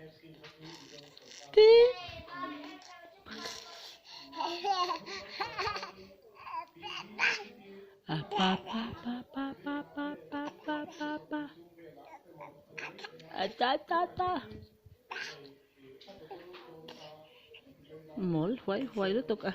A pa pa pa pa pa pa pa pa pa pa. A ta ta ta. Mawl huai huai lutuk a.